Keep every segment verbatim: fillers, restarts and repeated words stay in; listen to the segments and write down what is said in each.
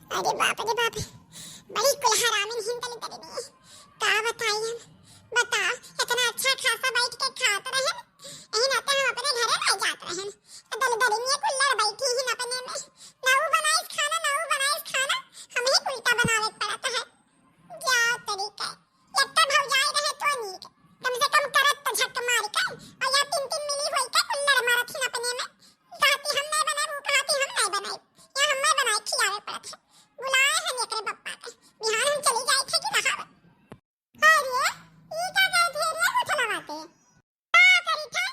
अरे बाप रे बाप, बड़ी कुल हरामिन हिन दलिदरिनी। का बताई हम, बताओ, इतना अच्छा खासा बैठ के खात रहन, यही नाते हम अपने घरे नहीं जात रहन। तो दलिदरिनिया कुल्लड़ बैठी हिन अपने में, ना ऊ बनाइस खाना, ना ऊ बनाइस खाना, हम ही उल्टा बनावे के पड़त है। क्या तरीका है, एक तो भौजाई रहे तो नीक, कम से कम करत तो झक मार के, और या तीन तीन मिली होई के कुल्लड़ मारत हिन अपने में। कहती हम नहीं बनाई, वो कहती हम नहीं बनाई, या हम नहीं बनाई खियावे पड़त है। बुलाए हैं एकरे बप्पा के, बिहान हम चली जाए थे कि नहावे। अरे, ई का गए ढेरिया उठला बाटे? का करी थे?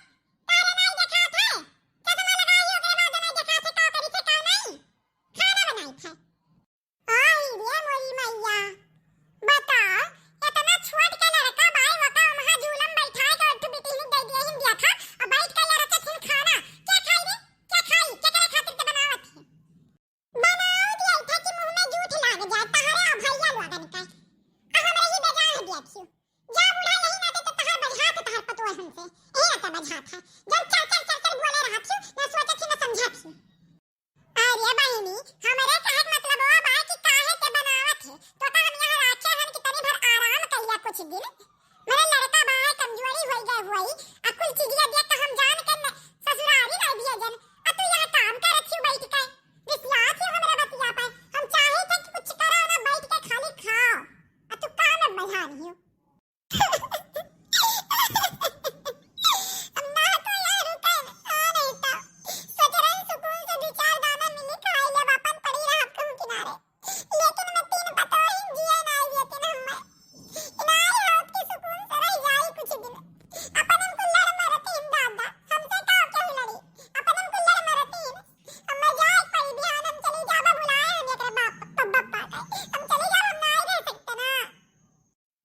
तारे नाई देखात है? चश्मा लगाई, ओकरे बाद नाई देखात है, का करी थे, का नाई? खाना बनाई थे। आई रे मोरी मैया, बताओ, इतना छोट के लड़का बाई, वका वहाँ झूलम बैठाए के अट्ठू बिटिहनी दे दिए हिन दिया था, और बैठ के लड़का थिन खाना। क्या खाई रे? क्या खाई? केकरे खातिर के बनावत है? बनाओ दिया था कि मुंह में जूठ लाग जाए, तहरे और भैया लोगन का। आ हमरे ही बेजान है दिया थियो। जा बुढ़ा, यही नाते तो तहार बझात है तहार पतोह हमसे। यही नाते बझात है। जब चर चर चर चर बोले रहत हियो, ना सोचत ही ना समझत ही। अरे बहिनी, हमरे कहे के मतलब वो बा कि काहे के बनावत है? तो का हम यहाँ राखे हन कि तनी भर आराम कइला कुछ दिन? मेरे लड़का बा, कमजोरी होई गए होई, आ कुल चीजिया देख के हम जान के न-, ससुरारी रह दिए जन। आ तू यहाँ काम करत हियो बैठ के। रिसियात हियो हमरे बतिया पे। हम चाहे थे कि कुछ करो ना, बैठ के खाली खाओ। आ तू काम में बझान हियो। अब ना तो यार रुके, आ नहीं तो। सोच रहे सुकून से दो चार दाना मिली खाई लेब, अपन पड़ी रहब कहूँ किनारे। लेकिन मैं तीन पतोहिन जिए ना आई लेकिन हमें। इनार होत के सुकून से रह जाई कुछ दिन। अपन हम कुल्लड़ मरतीन दादा, हमसे का केहू लड़ी? अपन हम कुल्लड़ मरतीन। अब मैं जाए पड़ी बिहान हम चली जाबा बुलाए हम एकरे बाप, बाप, बाप का। हम चली जाब, हम ना रह सकते ना।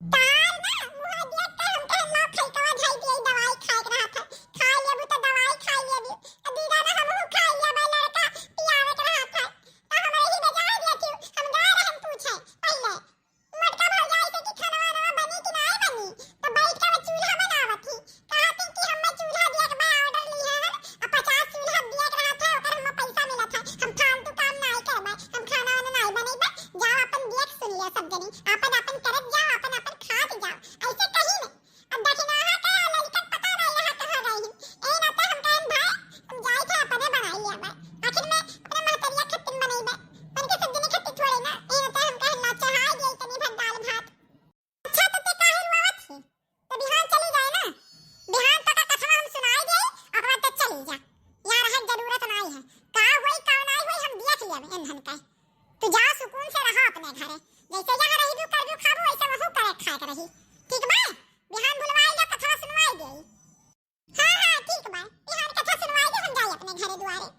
तार ना मुँह देख के हमके हल्ला फैकवा धई दिए, दवाई खाए के रहत है। खा लेबू तो दवाई खा लेबू। आ दीदा ना हमहू खा लेबे, लड़का पियावे के रहत है। तो हमरे ही बेजाय दिया थी, हम गए रहन पूछे पहले। मोटका भौजाई से कि खाना वाना बनी कि नाय बनी? तो बैठ के वो चूल्हा बनावत थी। कहत ही कि हमें चूल्हा दिए के बा, order ली है हम, आ पचास चूल्हा दिए के रहत है, ओकर हमें पैसा मिलत है। हम फालतू काम नाय करबे, हम खाना वाना नाय बनैबे। जाओ अपन देख सुन लिया सब जनी, अपन अपन करत जाओ, अपन अपन खात जाओ। ऐसे कही में अब दखिनाहा के लड़कन पता ना यहाँ कहाँ गई। ए नाते हम कहन भाई, हम जाई थे अपने बनाई लेबे। आखिर में अपने महतरिया खत्तिन बनैबे। उनके सब जने खत्तिन छोड़े ना। ए नाते हम कहन ला चढ़ाई दिए तनी भर दाल भात। अच्छा तो ते काहे रुआवत है? तो बिहान चली जाए ना। बिहान तो का कथवा हम सुनाई दे, ओकर बाद तो चली जा। यहाँ रहे जरूरत नाई है। का होई, का नाई होई, हम देख लेबे एनहन के। तू जा सुकून से रहा अपने घरे। जैसे यहाँ रही भी करबू खाबू, वैसे वहू करे खाए के रही। ठीक बा? बिहान बुलवाई जा, कथवा सुनवाई देई। हाँ, हाँ, ठीक बा। बिहान कथा सुनवाई दे, हम जाई अपने घरे दुआरे।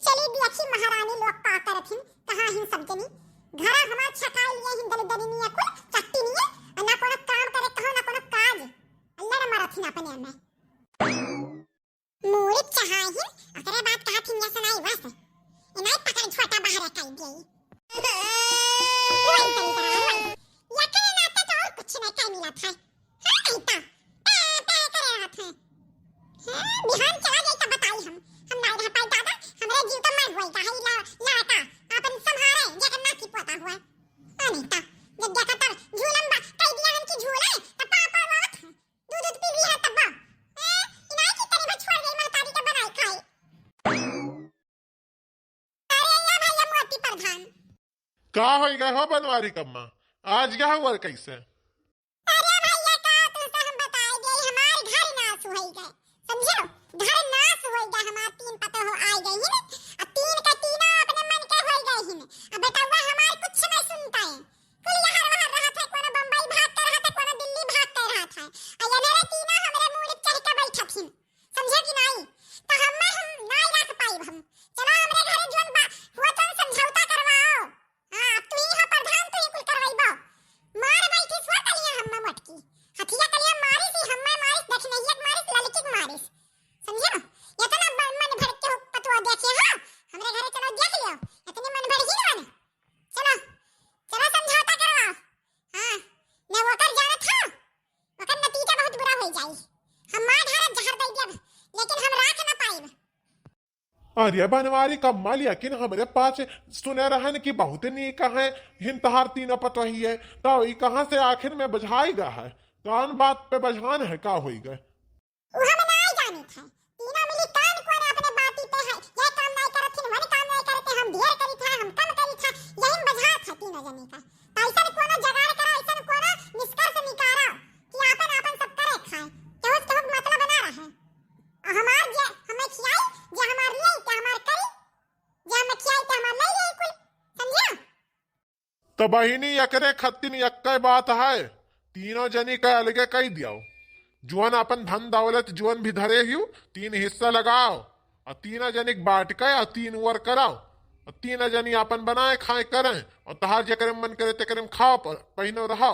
चली देखी महारानी लोग का करत हिन, कहाँ हिन सब जनी। घरा हमार छटाई लिए हिन दलिदरिनिया कुल, चट्टी निये, और ना कोनो काम करे कहो, ना कोनो काज। अल्लाह रे मरत हिन अपने में। मूड़ी चढ़ाई हिन, ओकरे बाद कहा थिन या सुनाई बस। इनाई पकड़ झोटा बाहर काई देई। वही तरीका है, वही। या के नाते तो और कुछ नहीं कह मिला था। हाँ, नहीं तो। पै, पै करे रहत है। हाँ, बिहान चला जाई तब बताई हम। हम नहीं रह पाई दादा, हमरे जीव तो मर गई का है ला-, लड़का। अपन संभारे, जेकर नाती पोता हुआ। हाँ, नहीं तो। जब देखा तब झूलम बा, कह दिया हम कि झूले, तब पापा रोवत है। दूध, दूध पी ली है तब। ए, इनाई की तरी बा छोड़ गई महतारी के बनाई खाई। अरे या भैया मोती प्रधान। का होई गए हो बनवारी कम्मा? आज क्या हुआ कैसे? अरे भैया का तुमसे हम बताए दे, हमार घर नाश होई गए, समझो? घर नाश होई गए, हमार तीन पतोह आए गए हिन, अब तीन का तीना अपने मन के होई गए हिन। अब बेटवा हमार कुछ नहीं सुनता है, कुल यहाँ वहाँ रहत है, कोनो बम्बई भाग के रहत है, कोनो दिल्ली भाग के रहत है। आ ये मेरे तीना हमरे मूड़ी चढ़ के बैठत हिन। समझे कि नाई? तो हम्मे हम नाई रख पाइब हम। चलो हमरे घरे जोन बा, हुआ तन समझौता करवाओ। हाँ, अब तू ही हो प्रधान, तू ही कुल करवाइबो। मार बैठी सो अरे बनवारी कम्मा, लेकिन हमरे पास सुने रहन कि बहुत नीक है हिन तहार तीनों पतोहिए, तो ई कहाँ से आखिर में बझाई गा है? कौन बात पे बझान है, का होई गए? उ हम नाय जानित है। तीनों मिली कौन कौन अपने बाती पे है, ये काम नाय करत हिन, वन काम नाय करत है, हम ढेर करित है, हम कम करित है, यही में बझात है तीनों जनी का। तो ऐसन कोनो जगाड़ करो, ऐसन कोनो निष्कर्ष निकालो कि आपन आपन सब करे खाए, केहू से केहू के मतलब ना रहे। और हमार जे हमें खियाई, जे हमार लिए, ते हमार करी, जे हमें खियाई, ते हमार ले ले कुल, समझिया? तो बहिनी, एकरे खत्तिन एक्के बात है, तीनों जनी के अलगे कई दियाओ। जुअन अपन धन दौलत जुअन भी धरे हियो, तीन हिस्सा लगाओ, और तीनों जनी के बांट के और तीन ओर कराओ, और तीनों जनी अपन बनाए खाए करें, और तहार जेकरे मन करे तेकरे में खाओ, प-, पहिनो रहो।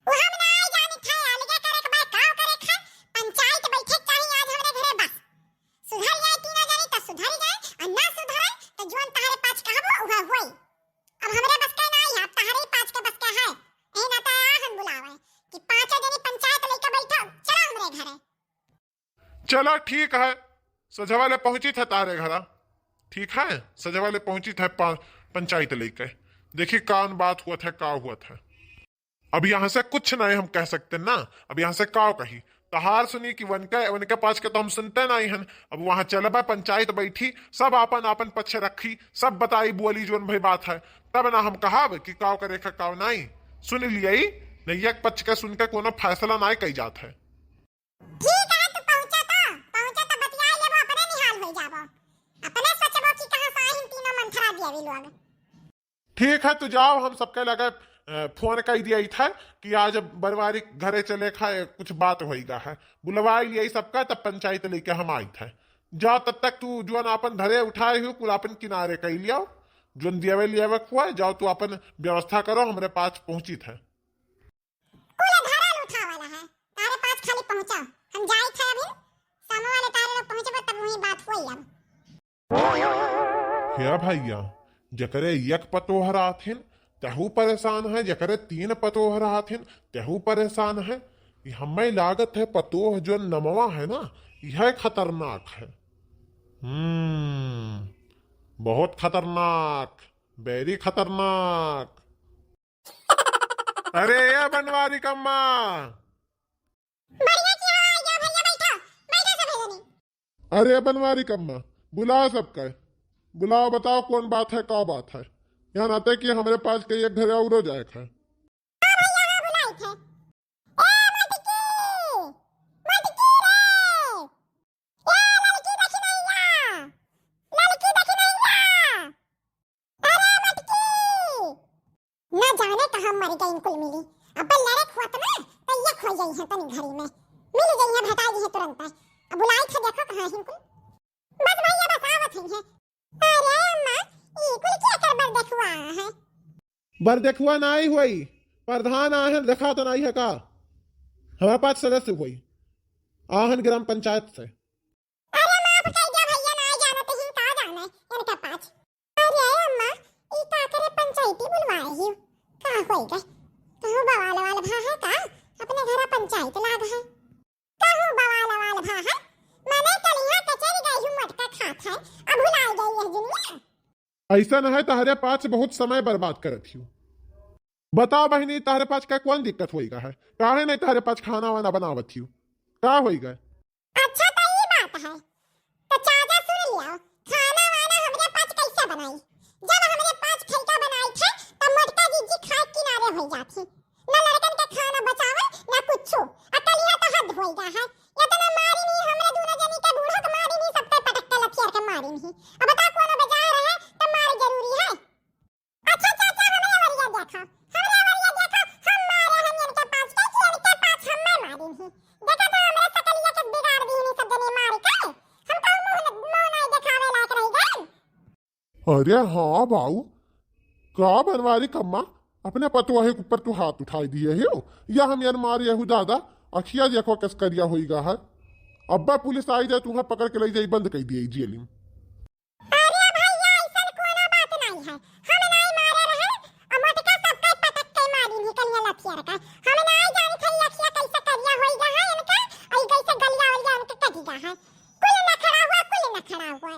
उ हम ना जानित है, अलगे करे के बा, का करे के है? पंचायत बैठे के चाही आज हमरे घरे बस। सुधर जाए तीनों जनी त सुधर जाए, और ना सुधरे त जोन तहरे पाँच कहबो उहे होई। अब हमरे बस के ना है, अब तहरे ही पाँच के बस के है। एही नाते आया हम बुलावे कि पाँचों जनी पंचायत लेके बैठो, चलो हमरे घरे। चलो ठीक है, सजवा ले पहुंची थे तारे घरा। ठीक है, सजवा ले पहुंची थे पा-, पंचायत लेके। देखी कौन बात हुआ थे, का हुआ थे। अब यहाँ से कुछ नहीं हम कह सकते ना, अब यहाँ से का कही। तहार सुनी कि वनके, वनके पाँच के तो हम सुनते नहीं हन। अब वहाँ चलबा, पंचायत बैठी, सब आपन आपन पक्ष रखी, सब बताई बोली जोन भाई बात है, तब ना हम कहब कि काव करे का काव नहीं। सुन लियई, नहीं एक पक्ष के सुन के कोनो फैसला नहीं कई जात है। ठीक है, तू पहुँचा तो, पहुँचा तो बतियाई लेबो, अपने निहाल हो जाबो, अपने सोचबो कि कहाँ से आहिन तीनों मंथरा देवी लोग। ठीक है, तू जाओ, हम सबके लगे, अ, फोन कई दिया था कि आज बनवारी घरे चले खा, कुछ बात होई गा है, बुलवाई लिया सबका, तब पंचायत लेके हम आई थे। जाओ, तब तक तू जोन अपन धरे उठाए हो, कुल अपन किनारे कई लियाओ, जोन दियावे लियावे खुआ, जाओ तू अपन व्यवस्था करो, हमरे पास पहुँची थे। कुल धरल उठावल है, तारे पास खाली पहुँचा, हम जाई थे अभी, सामने वाले तारे लोग पहुँचबे तब वही बात होई अब। हे भैया, जकरे एक पतोह रहथिन, तेहू परेशान है, जकरे तीन पतोह रहथिन, तेहू परेशान है। ई हमें लागत है पतोह जो नमवा है ना, यह खतरनाक है। हम्म, बहुत खतरनाक, very खतरनाक। अरे ए बनवारी कम्मा, बढ़िया की हवा आ गया भैया, बैठो, बैठो सभी जनी। अरे बनवारी कम्मा, बुलाओ सबका, बुलाओ, बताओ कौन बात है, का बात है? यहाँ नाते कि हमरे पास के एक घरे औरो जाए है। हाँ भैया, हाँ बुलाई थे। ए मटकी, मटकी रे, ए ललकी दखिनैया, ललकी दखिनैया। अरे मटकी! न जाने कहाँ मर गई इनकुल मिली। अब लड़े खुआत ना, तो ये खो गई है तनी घड़ी में। मिल गई है, भेटा गई है तुरंत। अब बुलाई थे, देखो कहाँ है इनकुल। बस भैया, बस आवत है। अरे अम्मा, ई कुल क्या कर बर देखुआ है? बर देखुआ नाई होई, प्रधान आहन देखा तो नाई है का? हमारे पास सदस्य होई, आहन ग्राम पंचायत से। अरे माफ कर दिया भैया, ना जानत ही, का जाने इनके पास। अरे अम्मा, ई का करे पंचायती बुलवाए ही? का होई गए? कहूँ बवाल वाल भा है का? अपने घर पंचायत लाग है। कहूँ बवाल वाल भा है? मने कलिया कचेरी गई हूँ मटका खात है, अब भुला गई यह दुनिया। ऐसा न है, तहरे पास बहुत समय बर्बाद करत ही। बताओ बहिनी, तहरे पास का कौन दिक्कत होई गा है? काहे नहीं तहरे पास खाना वाना बनावत ही? का होई गा? अच्छा, तो ई बात है। तो चाचा सुन लियो, खाना वाना हमरे पास कैसे बनाई? जब हमरे पास खैका बनाई थे, तो मोटका जीजी खाए किनारे हो जात ही। ना लड़कन के खाना बचावे, ना कुछो। आ कलिया तो हद होई गा है। इतना मारी नहीं, हमरे दोनों जनी के बूढ़ा के मारी नहीं, सबके पटक के लठियार के मारी नहीं। अब बता, कोनो बेजाय रहे, तो मार जरूरी है। अच्छा चाचा, हमरे वरिया देखा, हमरे वरिया देखा, हम मारे हन इनके पाँच के कि इनके पाँच हमें मारिन ही। देखा तो हमरे सकलिया के बिगाड़ दीनी सब जने मार के, हम कहूँ मुँह न-, मुँह नहीं देखावे लायक रह गए। अरे हाँ बाऊ, का बनवारी कम्मा, अपने पतोहे के ऊपर तू हाथ उठाई दिए हो, या हम यार मारे हूँ दादा, अखिया देखो कस करिया होई गा है। अब्बा पुलिस आई जाए, तुम्हें पकड़ के ले जाई, बंद कर दिए जेल में। अरे भैया, ऐसन कोनो बात नहीं है। हम नहीं मारे रहे, और मोटका सबके पटक के मारी निकलिए लठियार का। हम नहीं जानी थे लठिया कैसे करिया होई गा है इनका, और कैसे गलिया वलिया इनके कटी गा है। कुल नखड़ा हुआ, कुल नखड़ा हुआ।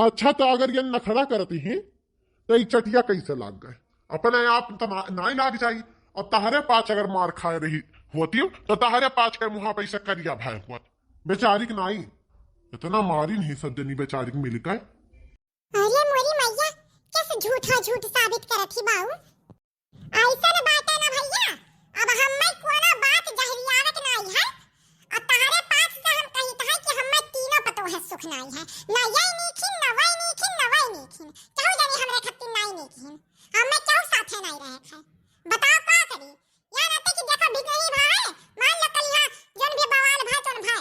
अच्छा, तो अगर ये नखरा करती ही, तो ई चटिया कैसे लाग गए? अपने आप तो ना, नाई लाग जाई। और तहरे पाँच अगर मार खाए रही होती, तो तहरे पाँच के मुँह पे से करिया भय हुआ। बेचारी के नाई, इतना मारी नहीं सब जनी बेचारी के मिलकर। अरे मोरी मैया, कैसे झूठा झूठ साबित करत ही बाऊ? ऐसन बाटे ना भैया, अब हम्मे कोनो बात जहरियावे के नाई है। और तहरे पाँच से हम कहित है कि हम्मे तीनों पतोह सुख नाई है, ना ये नीखिन, ना वही नीखिन, ना वही नीखिन, केहू जानी हमरे खत्ती नाई नीखिन, हम्मे केहू साथे नाई रहे है। बताओ का करी? या नाते कि देखो बिटिया ही भा है, मान लो कल यहाँ जौन भी बवाल भा तौन भा,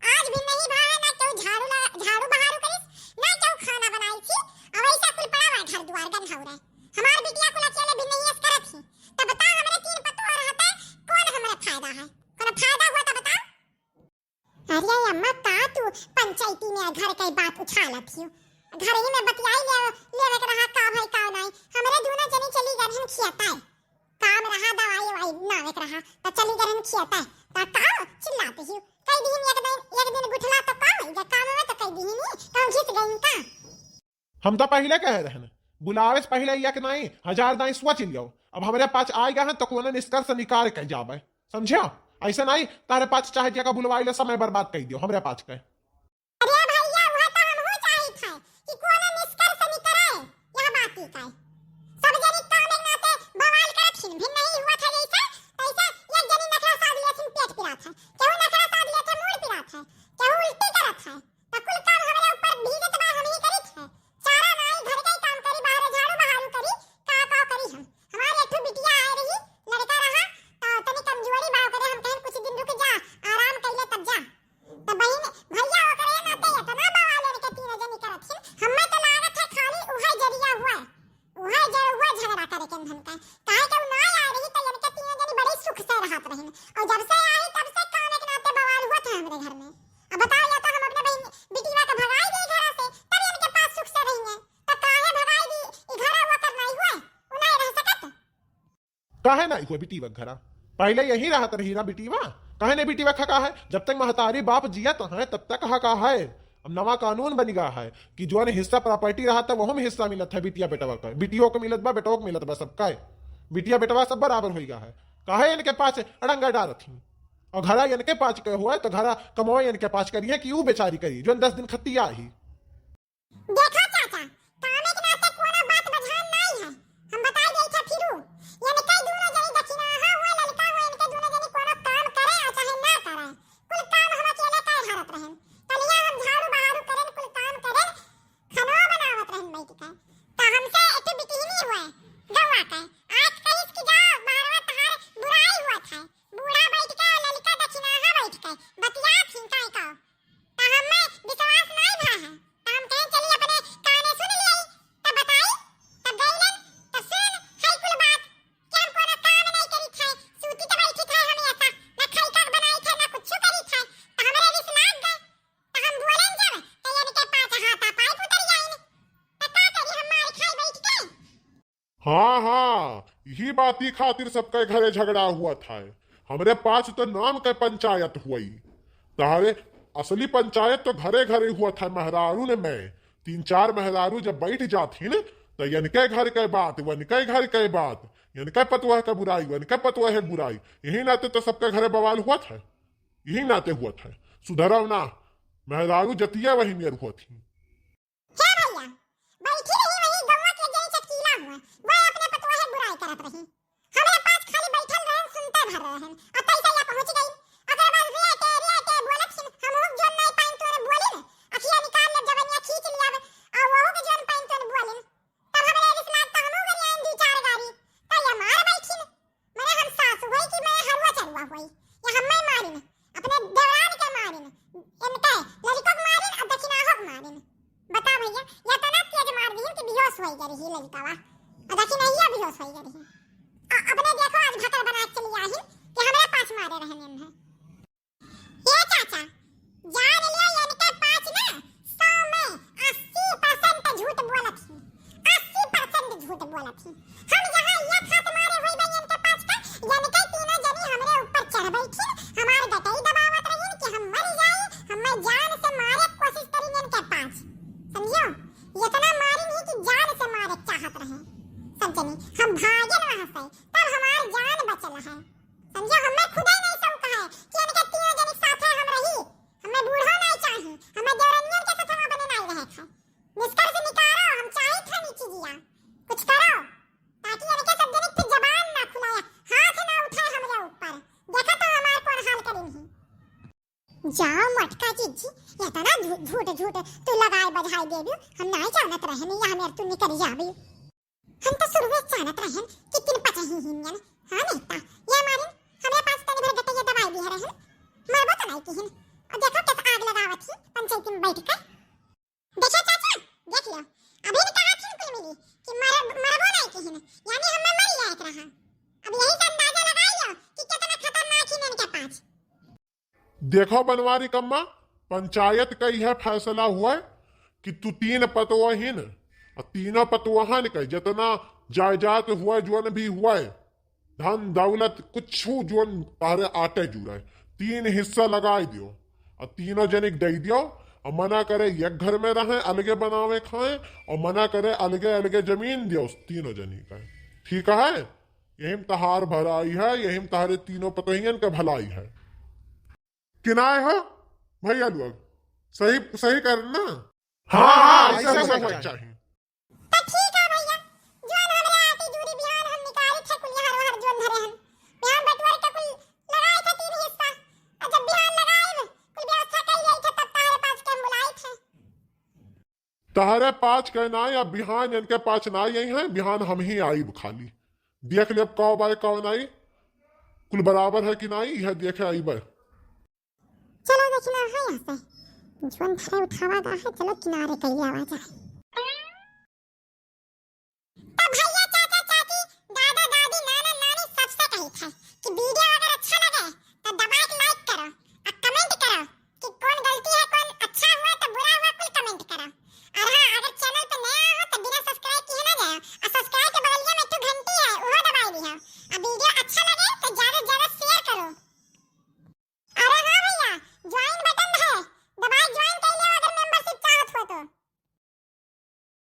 आज भी नहीं भा है, ना केहू झाड़ू ला-, झाड़ू बहारू करिस, ना केहू खाना बनाई थी। अब ऐसा कुल पड़ा हुआ है घर दुआर गंधाऊ रहे। हमार बिटिया कुल अकेले भी नहीं ऐस करत ही। तब बताओ हमरे तीन पतोह रहते कौन हमरे फायदा है? कोनो फायदा हुआ तो बताओ। अरे अम्मा, का तू पंचायती में घर के बात उछालत हियो? घर ही में बतियाई ले, लेवे के रहा का भाई का नाई। हमरे दोनों जनी चली गए हम खियाता है। काम रहा, दवाई ववाई लावे के रहा, त चली गए हम खियाता है। त का चिल्लात हियो? कई दिन एक दिन, एक दिन गुठला तो का होई? जब काम में तो कई दिन नहीं, कहूँ घिस गई का? हम तो पहिले कहे रहन, बुलावे से पहिले एक नाई, हजार दाई सोच लियो। अब हमरे पास आए गए हैं तो कोनो निष्कर्ष निकाल के जावे, समझ्यो? ऐसे नाई, तारे पास चाहे जेका बुलवाई ले, समय बर्बाद कर दियो हमरे पास के। अरे भैया, वह तो हमहू चाहित है कि कोनो निष्कर्ष निकले यह बात ही का। सब जनी काम एक नाते बवाल करत हिन, भिन्न नहीं हुआ था जैसे, तैसे एक जनी नखरा साध लेथिन पेट पिरात है, केहू नखरा साध लेथे मूड़ पिरात है, केहू उल्टी करत है। त कुल काम हमरे ऊपर भीजत बा, हम ही करित है। चारा नाई, घर के काम करी, बाहर झाड़ू बहारू करी, का का करी हम? हमार एक ठो बिटिया आए रही, लड़का रहा, त तनी कमजोरी बा ओकरे, हम कहन कुछ दिन रुक जा, आराम कइले तब जा। त बहिन, भैया ओकरे नाते इतना बवाल इनके तीनों जनी करत हिन, हम्मे तो लागत है खाली उहे जरिया हुआ, उहे जर-, उहे झगड़ा करे के धन का। काहे के उ ना आए रही त इनके तीनों जनी बड़ी सुख से रहत रहिन, और जब से आई तब से काम एक नाते बवाल हुआ था हमरे घर में। अब बताओ, या तो हम अपने बहिन बिटिया के भगाई दी घर से, तब इनके पास सुख से रहेंगे। त काहे भगाई दी? ई घर वो कर नहीं हुए, उ नहीं रह सकत। काहे नहीं हुए बिटिया घरा? पहले यही रहत रही ना बिटिया, काहे नहीं बिटिया खका है? जब तक महतारी बाप जियत है तब तक हका है। अब नवा कानून बन गया है कि जौन हिस्सा प्रॉपर्टी रहत है वहू में हिस्सा मिलत है बिटिया बेटवा का, बिटियों को मिलत बा, बेटों को मिलत बा, सबका है। बिटिया बेटवा सब बराबर हो गया है। काहे इनके पास अड़ंगा डारत ही? और घरा इनके पास के हुआ है तो घरा कमाई इनके पास करिए कि ऊ बेचारी करी जौन दस दिन खतिया ही। देखा चाचा, कामे के नाते कोनो बात बझान नाई है। हम बताई देई था फिरू, इनके दोनों जनी दक्षिणाहा हुए, ललका हुए, इनके दोनों जनी कोनो काम करे और चाहे ना करे, कुल काम हम अकेले कर हरत रहेन। कलिया हम झाड़ू बहारू करेन, कुल काम करेन, खानो बनावत रहेन बैठ के। त हमसे एक बिटिहनी हुए, गौवा के, आज कहिस कि जाओ, बाहरवा तहार बुराई हुआ था। बूढ़ा बैठ के और ललका दक्षिणाहा बैठ के बतियात हिन काहे का। त हम्मे विश्वास नाई भा है। त हम कहेन चली अपने काने सुन लियाई। त बताई, त गईलन, त सुन, है कुल बात कि हम कोनो काम नाई करी थे, सूती त बैठी थे हम ऐसा, ना खाई का बनाई थे, ना कुछ करी थे। त हमरे रिस लाग गए। त हम बोलेन जब, त इनके पाँच हाथा पाइप उतर जाइन। त का करी हम मार खाई बैठ के? हाँ, हाँ, यही बात ही खातिर सबके घरे झगड़ा हुआ था। हमरे पास तो नाम के पंचायत हुई, तहरे असली पंचायत तो घरे घरे हुआ था, मेहरारू ने में। तीन चार मेहरारू जब बैठ जाथिन, तो इनके घर के बात, वनके घर के बात, इनके पतुआ के बुराई, वनके पतुआ के बुराई। यही नाते तो सबके घरे बवाल हुआ था, यही नाते हुआ था। सुधरव ना, मेहरारू जतिया वही मेर हुआ थी। हे भैया, बैठी रही वही गौवा के जरी चटकीला हुआ, वह अपने पतोह के बुराई करत रही। हमरे पास खाली बैठल रहन, सुनते भर रहन, और तैसे या पहुंच गई। ओकरे बाद रे के, रे के बोलत हिन, हमहू जोन नहीं पाइन तोरे बोलिन, अखिया निकाल ले जवनिया खींच लियावे, और वहू के जोन पाइन तोरे बोलिन। तब हमरे रिस लाग त हमहू गरियाइन दू चार गारी, त या मार बैठिन। मने हम सास हुई कि मने हरुआ चरुआ हुई? या हम्मे मारिन, अपने देवरान के मारिन, इनके लड़िको के मारिन, अब दक्षिणाहो के मारिन। बता भैया, या तना तेज मार दीन कि बेहोश होई गई रही लड़िकावा, और दक्षिणहिया बेहोश होई गई रही। आ, अपने देखो आज भतर बना के चली आई कि हमरे पास मारे रहने में। ए चाचा, जान लियो, इनके पाँच ना सौ में अस्सी परसेंट झूठ बोलत ही, अस्सी परसेंट झूठ बोलत ही। हम जहाँ एक हाथ मारे हुई बा इनके पाँच का, इनके तीनों जनी हमरे ऊपर चढ़ बैठी, हमार गटई दबावत रही कि हम मर जाई, हमें जान से मारे के कोशिश करी इनके पाँच, समझियो? सब जनी, हम भागेन वहाँ से, तब हमार जान बचल है। समझो, हमें खुदे नहीं शौक है कि इनके तीनों जनी साथे हम रही। हमें बूढ़ो नहीं चाही, हमें देवरनियन के साथे वहाँ बने नहीं रहे थे। निष्कर्ष निकालो, हम चाही थे नहीं चीजिया। कुछ करो, ताकि इनके सब जनी फिर जबान ना खुलाए, हाथ ना उठाए हमरे ऊपर। देखो तो हमार कौन हाल करेंगी। जाओ मोटका जीजी, इतना झू-, झूठ झूठ तू लगाए बजाए देबू, हम नाहीं जानत रहेन, या हमें तू निकल जाबू। हम तो शुरुए से जानत रहेन कि तीन पचही हिनियन। हाँ नेता, ये मारिन, हमरे पास तनी भर गटैया दवाई दिहे रहेन, मरबो तो नाहीं किहिन। और देखो कैसे आग लगावत ही पंचायती में बैठ कर। देखो चाचा, देख लो, अभी भी कहा थी कुल मिली कि मर-, मरबो नाहीं किहिन, यानी हमें मर जाए के रहा। अब यही से अंदाजा लगा लो कि कितना खतरनाक हिनियन के पाँच। देखो बनवारी कम्मा, पंचायत का यह फैसला हुआ है कि तू तीन पतोहिन और तीनों पतोहन का जितना जायदाद हुआ है, जोन भी हुआ है, धन दौलत कुछ जोन तहरे आटे जुड़ा है, तीन हिस्सा लगाई दियो और तीनों जने के दे दियो। और मना करे एक घर में रहे, अलगे बनावे खाए, और मना करे अलगे अलगे जमीन दियो तीनों जने का। ठीक है, यही में तहार भलाई है, यही में तहारे तीनों पतोहियन के भलाई है। कि नाय हो भैया लोग, सही, सही कर ना। हाँ, हाँ, ऐसा ऐसा होना होना चाहिए। चाहिए। तो ठीक है भैया, जोन हमरे आटी जूरी बिहान हम निकाली थे कुल हर हर जोन धरे हन। बिहान बटुआर के कुल लगाए थे तीन हिस्सा। और जब बिहान लगाए, कुल व्यवस्था कर लिए थे, तब तारे पाँच के हम बुलाए थे। तहरे पाँच के नाई, अब बिहान इनके पाँच नाई आई हैं, बिहान हम ही आइब खाली। देख लेब कौ बाय कौ नाई, कुल बराबर है कि नाई, यह देखे आइब। चलो देखना है यहाँ से, जोन धरे उठावा गा है, चलो किनारे करिए आवा जाए।